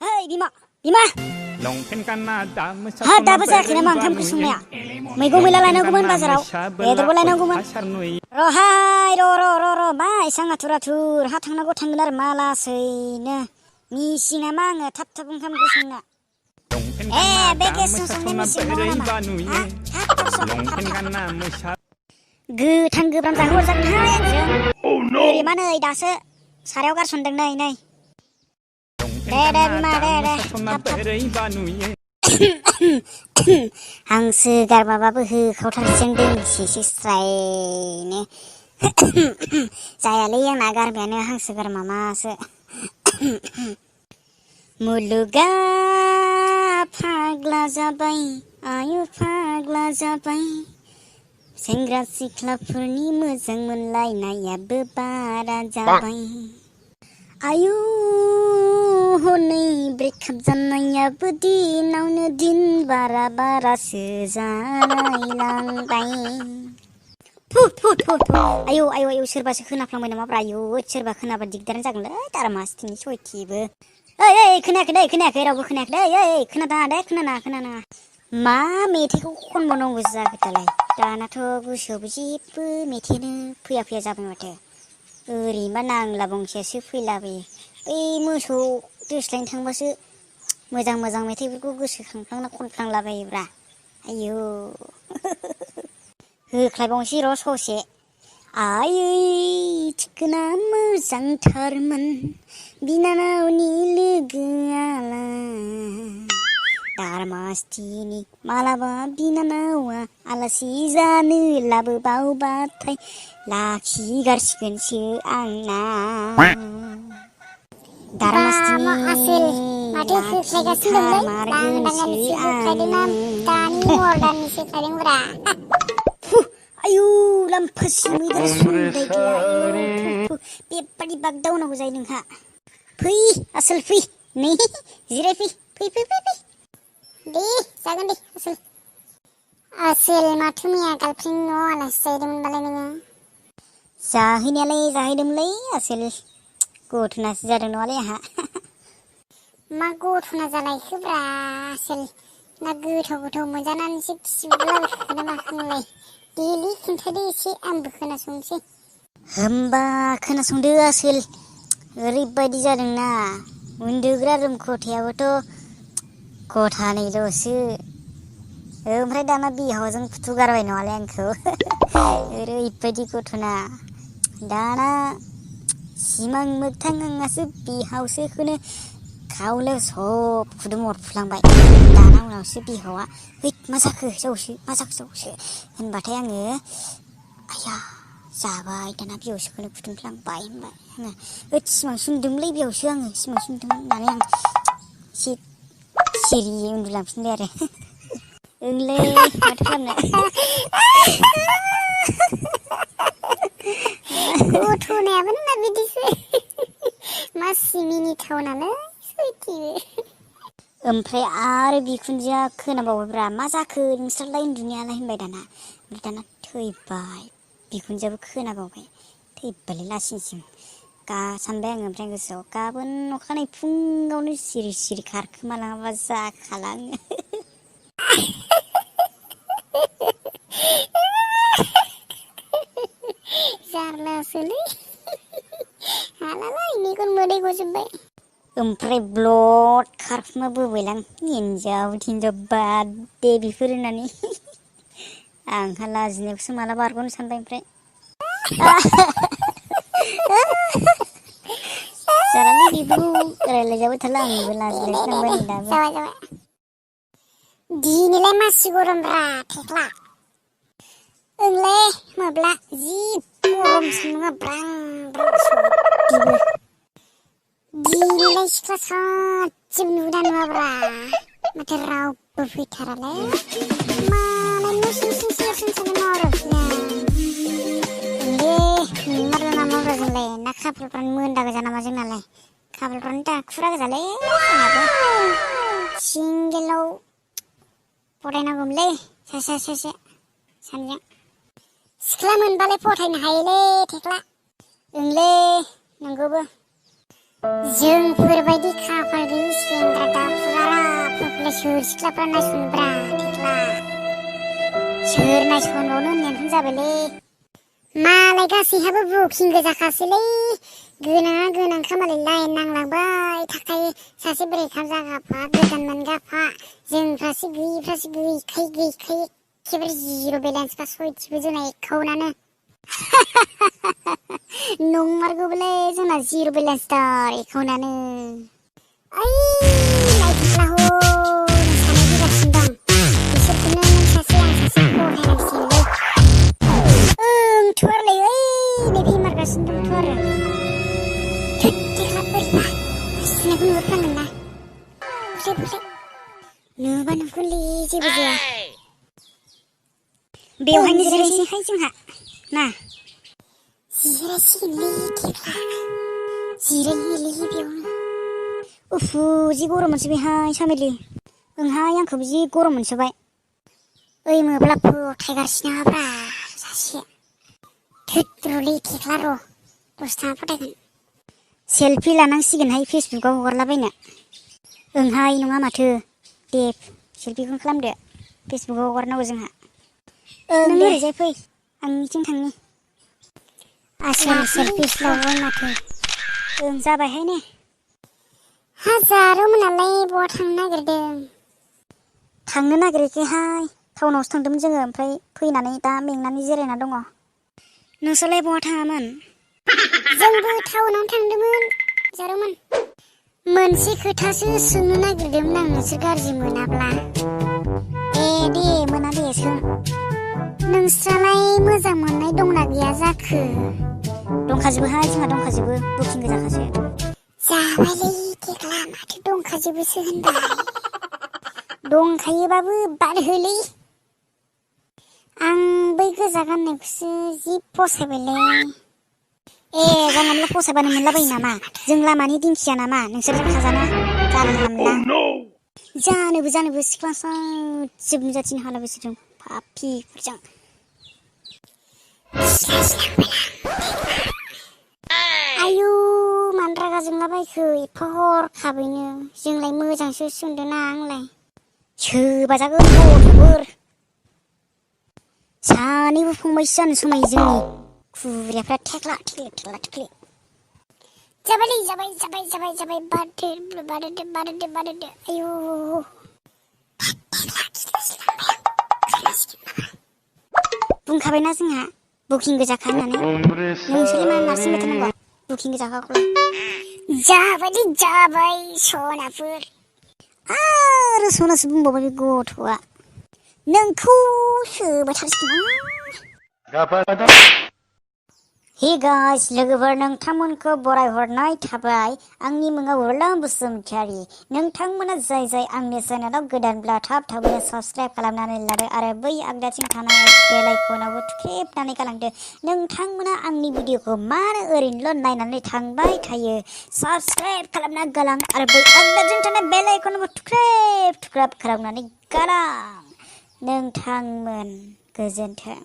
Hei Bima, Bima. Ha dapat जायाखै नामा ओंखाम ओंख्रि संनाया मैगं मैला लायनांगौमोन बाजाराव बेदरबो लायनांगौमोन र' मा एसां आथुर हा थांनांगौ थांगोन आरो मा लासैनो मिसिं नामा आङो थाब ओंखाम ओंख्रि संनो बे गेसजों संनाय मिसिं नङा नामा गोथां गोब्राम जाहोहरजागोनहाय आंजों ओरै मा नै दासो सारायाव गारसनदों नै दे बिमा दे हांसो गारमाबाबो होखावथारसिंदों सिसि स्रायनो जायालै आंना गारमायानो हांसो गारमामासो मुलुगा फाग्ला जाबाय आयु फाग्ला जाबाय सेंग्रा सिख्लाफोरनि मोजां मोनलायनायाबो बारा जाबाय आयु हनै ब्रेकआप जानायाबो दिनावनो दिन बारासो जालायलांबाय आयौ सोरबासो खोनाफ्लांबाय नामाब्रा आयौ सोरबा खोनाबा दिगदारानो जागोनलै दारामासथिनि सयथिबो ओइ खोनायाखै रावबो खोनायाखै खोनानाङा मा मेथाइखौ खनबावनांगौ जाखो दालाय दानाथ' गोसोआवबो जेबो मेथाइयानो फैया जाबाय माथो ओरैनोबा नांला बंसायासो फैलाबायो बै मोसौ दोस्लायनो थांबासो मोजां मेथाइफोरखौ गोसोखांफ्लांना खनफ्लांलाबायोब्रा आयौ होख्लायबावनोसै र' ससे आयै थिखोना मोजांथारमोन बिनानावनि लोगोआलाय दारमासथिनि मालाबा बिनानावा आलासि जानो लाबोबावबाथाय लाखिगारसिगोनसो आंना दारमासथिनि आयु लाम्फासि मैदेर सुन्दाय गैया बेबादि बागदावनांगौ जायो नोंहा फै आसोल फै नै जिरायफै फै दे जागोन दे आसोल माथो मैया गार्लफ्रेन्ड न'आव आलासि जाहैदोंमोनबालाय नोङो जाहैनायालाय जाहैदोंमोनलै आसोल गथनासो जादों नङालै आंहा मा गथना जालायखोब्रा आसोल ना गोथाव मोनजानानैसो खिबुलाबायखो ना माखो नोंलाय देलै खिन्थादो एसे आंबो खोनासंनोसै होमबा खोनासंदो आसोल ओरैबायदि जादोंना उन्दुग्रा रुम खथायाबोथ' खथानैल'सो ओमफ्राय दाना बिहावजों फुथुगारबाय नङालै आंखौ ओरैबायदि गथना दाना सिमां मोगथां आंहासो बिहावसोखौनो खावलायाव सबखौनो हरफुलांबाय दाना उनावसो बिहावा मा जाखो जावसो होनबाथाय आङो आया जाबाय दाना बिहावसोखौनो फुथुंफ्लांबाय होनबाय आङो सिमांसो नुदोंमोनलै बिहावसो आङो सिमांसो नुदोंमोन होननानै आं एसे सिरियै उन्दुलांफिनबाय आरो ओंलै माथो खालामनो गथ'नायाबो नोंना बिदिसो मासि मिनिथाव नालाय सयथिबो ओमफ्राय आरो बिखुनजोआ खोनाबावबायब्रा मा जाखो नोंस्रालाय उन्दुनायालाय होनबाय दाना थैबाय बिखुनजोआबो खोनाबावबाय थैबायलै लासिंसिं सानबाय आङो ओमफ्राय गोसोआव गाबोन अखानायै फुङावनो सिरि खारखोमालाङाबा जाखालाङो जारलासोलै हालालाय मेगन मोदै गजोबबाय ओमफ्राय ब्लड खारखुमा बोबायलां हिनजाव बाद दे बेफोर होननानै आंहा लाजिनायखौसो माला बारग'नो सानबाय ओमफ्राय जानानै बेफोरखौ रायज्लायजाबाय थाला आंबो लाजिलायसो लांबाय नै दाबो जाबाय दिनैलाय मासि गरमब्रा थेख्ला ओंलै माब्ला जि गरम सान्दुङा ब्रां सयथिबो दिनैलाय सिख्ला सासेबो नुदा नुवाब्रा माथो रावबो फैथारालै मालाय न' सिं सानाय मावग्राफोरना मारला मावग्रा जोंलाय ना खाफालफ्रानो मोनदा गोजा नामा जोंनालाय खाफालफ्रानो दाखुरा गोजालै जोंनाबो सिंगेलाव फरायनांगौमोनलै सासे सानैजों सिख्ला मोनबालाय फथायनो हायोलै थेख्ला ओंलै नोंगौबो जोंफोरबायदि खाफाल गैयि दालाय सोर सिख्लाफ्रा नायसनब्रा थेख्ला सोर नायसनबावनो होननायानो जाबायलै मालाय गासैहाबो बुकिं गोजाखासैलै गोनाङा गोनांखा मालाय लाइन नांलांबाय थाखायो सासे ब्रेकआप जागाफा गोदान मोनगाफा जोंफ्रासो गैयिखाय एखेबारे जिर' बेलेन्सखा सयथिबो जोंना एकाउन्टानो नंमारगौबोलै जोंना जिर' बेलेन्सथार एकाउन्टानो ओइ नायथारला ह सानै फैगासिनो दं बिसोरखौनो नों सासे आं सासे फरायनांसिगोनलै थुआरलै ओइ नै फैमारगासिनो दंथ' आरो थेख्ला बोरैबा सुनायखौ नुहुरफ्लांगोन ना बुलाय नुबा नुगोनलै जेबो जाया बेवहायनो जिरायसैहाय जोंहा ना जिरायसिगोनलै थेख्ला जिरायहैलै बेयावनो उफु जि गरम मोनसोबायहाय सामेलि ओंहाय आंखौबो जि गरम मोनसोबाय ओइ मोब्लाबो थायगासिनो नामाब्रा सासे थोद्र'लै थेख्ला र' दसे थाना फथायगोन सेलफि लानांसिगोनहाय फेसबुकाव हगारलाबायनो ओंहाय नङा माथो दे सेलफिखौनो खालामदो फेसबुकाव हगारनांगौ जोंहा नों ओरैजाय फै आंनिथिं थांनि आसोल सेलफिस लाबाय माथो ओं जाबायहाय ने हाजारमोनालाय बहा थांनो नागिरदों थांनो नागिराखैहाय टाउनावसो थांदोंमोन जोङो ओमफ्राय फैनानै दा मेंनानै जिरायना दङ नोंसोरलाय बहा थाङामोन जोंबो टाउनावनो थांदोंमोन जारौमोन मोनसे खोथासो सोंनो नागिरदोंमोन आं नोंसोर गाज्रि मोनाब्ला दे मोना दे सों नोंस्रालाय मोजां मोननाय दंना गैया जाखो दंखाजोबोहाय जोंहा दंखाजोबो बुकिं गोजाखासो जाबायलै थेख्ला माथो दंखाजोबोसो होनबाय दंखायोबाबो बारहोलै आं बै गोजा गाननायखौसो जि फसायबायलै जानला फसायबानो मोनलाबायो नामा जों लामानि दिंखिया नामा नोंसोरजों खाजाना जानला मोनला जानोबो सिख्लासा जोब नुजाथिनो हाला बिसोरजों पापिफोरजों आयु मानो रागा जोंलाबायखो एफा हरखाबैनो जोंलाय मोजांसो सोंदोंना आंलाय सोबाजागोन गथ'फोर सानैबो फंबायसो जानो समायो जोंनि खुरियाफ्रा थेख्ला जाबाय बारदो आयु बुंखाबायना जोंहा बुकिं गोजाखा होननानै नोंसोरलाय मा नारसिनबाय थानांगौ बुकिं गोजाखाखौलाय जाबाय सनाफोर आरो सनासो बुंबावबाय बे गथ'आ नोंखौ सोबाय थारसिगोन हे गाइस लोगोफोर नोंथांमोनखौ बरायहरनाय थाबाय आंनि मुङा उरलां बसुमतारी नोंथांमोना जाय आंनि चेनेलाव गोदानब्ला थाबैनो साबस्क्राइब खालामनानै लादो आरो बै आगदाथिं थानाय बेल आइकनावबो थुख्रेबनानै गालांदो नोंथांमोना आंनि भिडिअखौ मानो ओरैनोल' नायनानै थांबाय थायो साबस्क्राइब खालामना गालां आरो बै आगदाथिं थानाय बेल आइकनावबो थुख्रेब खालामनानै गालां नोंथांमोन गोजोन्थों।